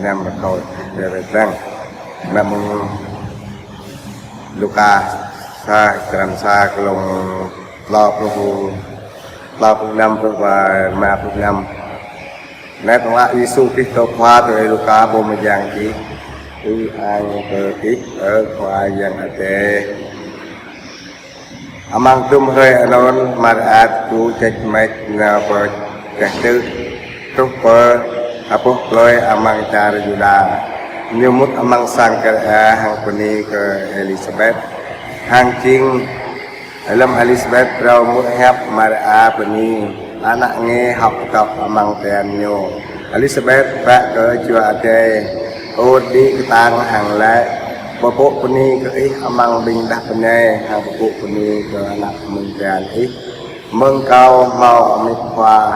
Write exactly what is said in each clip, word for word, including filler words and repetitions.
Năm rơkâo, rơkâo. Năm Luka sa, črăn sa, klông klâo pluh, klâo pluh năm truh pơ rơma pluh năm. Anai tơlơi Yêsu Krist Khua tui Luka pô mơyang čih. Ư-ang kơ Ih, ơ Khua Yang Adai. Amăng hơdôm hrơi anŭn, Maria tơgŭ čĕč mĕč nao pơ čeh tư̆, truh pơ apuh plơi amăng čar Yuda. Ñu mŭt amăng sang kơraih hăng bơni kơ Elisabet. Hăng jing lơ̆m Elisabet phrâo hmư̆ hiăp Maria bơni, ană nge hơ̆k kơtŏk amăng tian ñu. Elisabet bă kơ Jua Adai, ur đĭ kơtang hăng laĭ: Pơpŭ bơni kơ ih amăng ƀing đah kơmơi, hăng pơpŭ bơni kơ ană mơ̆ng tian ih. Mơ̆ng kâo hmâo amĭ khua,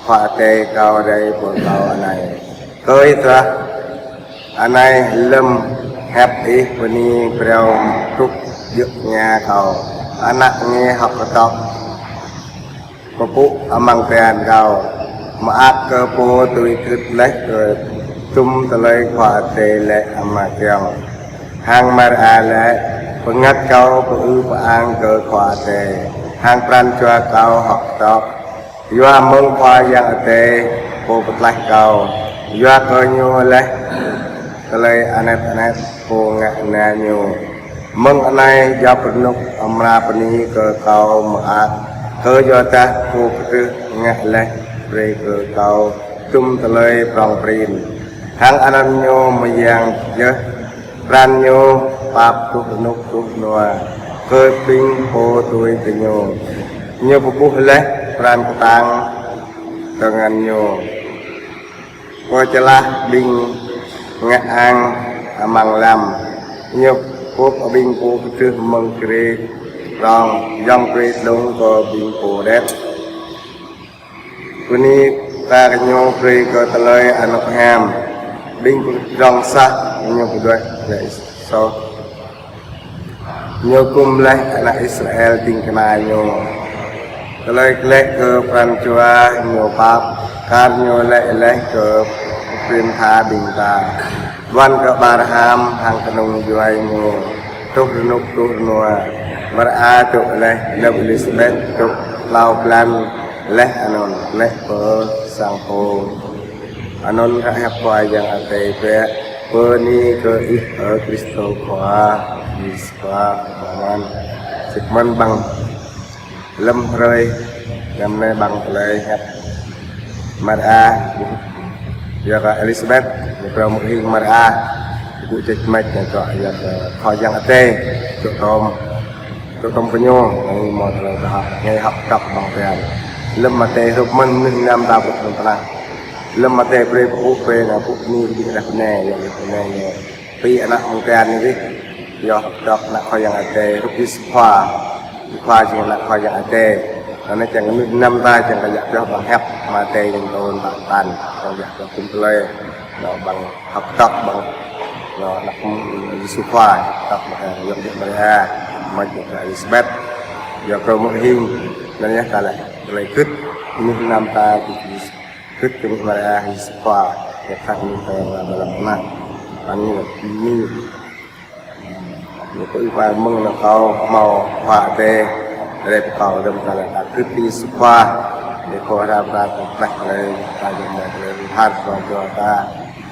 Khua Adai kâo rai pơ kâo anai. Kơi trah anai, lơ̆m hiăp ih bơni phrâo truh djơ̆ tơngia kâo, ană nge hơ̆k kơtŏk pơpŭ amăng tian kâo. Mơak kơ pô tui gưt laih kơ hơdôm tơlơi Khua Adai laĭ ama kiăng. Hăng Maria laĭ: Bơngăt kâo pơư pơang kơ Khua Adai, hăng pran jua kâo hơ̆k kơtŏk, yua mơ̆ng Khua Yang Adai pô pơklaih kâo. Yua kơ ñu laih tơlơi anet anet pô ngă na ñu. Mơ̆ng anai djŏp rơnŭk amra bơni kơ kâo mơak, kơ yua dah pô kơdrưh ngă laih brơi kơ kâo hơdôm tơlơi prŏng prin. Hăng anăn ñu mơyang yơh, pran ñu pap truh rơnŭk truh rơnua kơ ƀing pô tui kơ ñu. Ñu pơƀuh laih pran kơtang tơngan ñu, pơčơlah ƀing ngă ang amăng lăm. Ñu pơƀuh ƀing pô kơdrưh mơ̆ng grê prŏng, yŏng grê dlông kơ ƀing pô đet. Bơni ta kơ ñu brơi kơ tơlơi anŭn hiam. Ƀing pơdrŏng sah ñu pơđuaĭ laih soh. Ñu gum laih ană Israel ding kơna ñu. Tơlơi gleh kơ pran jua ñu pap, kar ñu laĭ laih kơ prin tha ƀing ta. Ƀuăn kơ Abraham hăng kơnung djuai ñu truh rơnŭk truh rơnua. Maria dŏ laih, lơ̆m Elisabet dŏ klâo blan laih anŭn, laih pơ sang pô. Anŭn hră hiăp Khua Yang Adai pĕ. Bơni kơ Ih, ơ Krist Khua. Yêsu Khua. Amen. Sĭt mơ̆n ƀăng lơ̆m hrơi, lơ̆m anai ƀăng tơlơi hiăp Maria, yua kơ Elisabet, ñu phrâo hmư̆ hing Maria tơgŭ čĕč mĕč, ñu čuă yua kơ Khua Yang Adai, čuă tơm, čuă tơm kơ ñu, anai hmâo tơlơi pơhăp, nge hơ̆k kơtŏk ƀăng tian. Lơ̆m Maria hrup mơ̆n mơnuih mơnam ta ƀuh mơ̆n tơnah. Lơ̆m Maria brơi pơpŭ brơi nao pŭ bơni kơ ƀing đah kơmơi, yua kơ ƀing đah kơmơi ñu pi ană mơ̆ng tian ñu dih, yua hơ̆k kơtŏk ană Khua Yang Adai, hrup Yêsu Khua. Khua jing ană Khua Yang Adai. Anŭn čang mơnuih mơnam ta čang kơ djă̱ pioh ƀăng hiăp Maria jing tơl ƀăng tan, čang djă̱ pioh hơdôm tơlơi, nao ƀăng hơ̆k kơtŏk ƀăng, nao ană Yêsu Khua, hơ̆k kơtŏk ƀăng, yua kơ Maria, mơ̆ng yua kơ Elisabet, yua kơ phrâo hmư̆ hing, anŭn yơh ta laĭ tơlơi gưt mơnuih mơnam ta kơ Yêsu, gưt kơ Maria Yêsu Khua, yua kơ mơnuih ta ƀơi lŏn tơnah. Anŭn yơh, ñu pơư pơang mơ̆ng anŭn kâo hmâo Khua Adai rai pơ kâo, đơ̆m ta laĭ ta gưt Yêsu Khua. Yua kơ Khua Adai pơklaih laih, ta jing mơ̆ tơlơi rơhat kơ jua ta.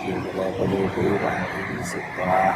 Jing tơlơi pơư pơang Yêsu Khua.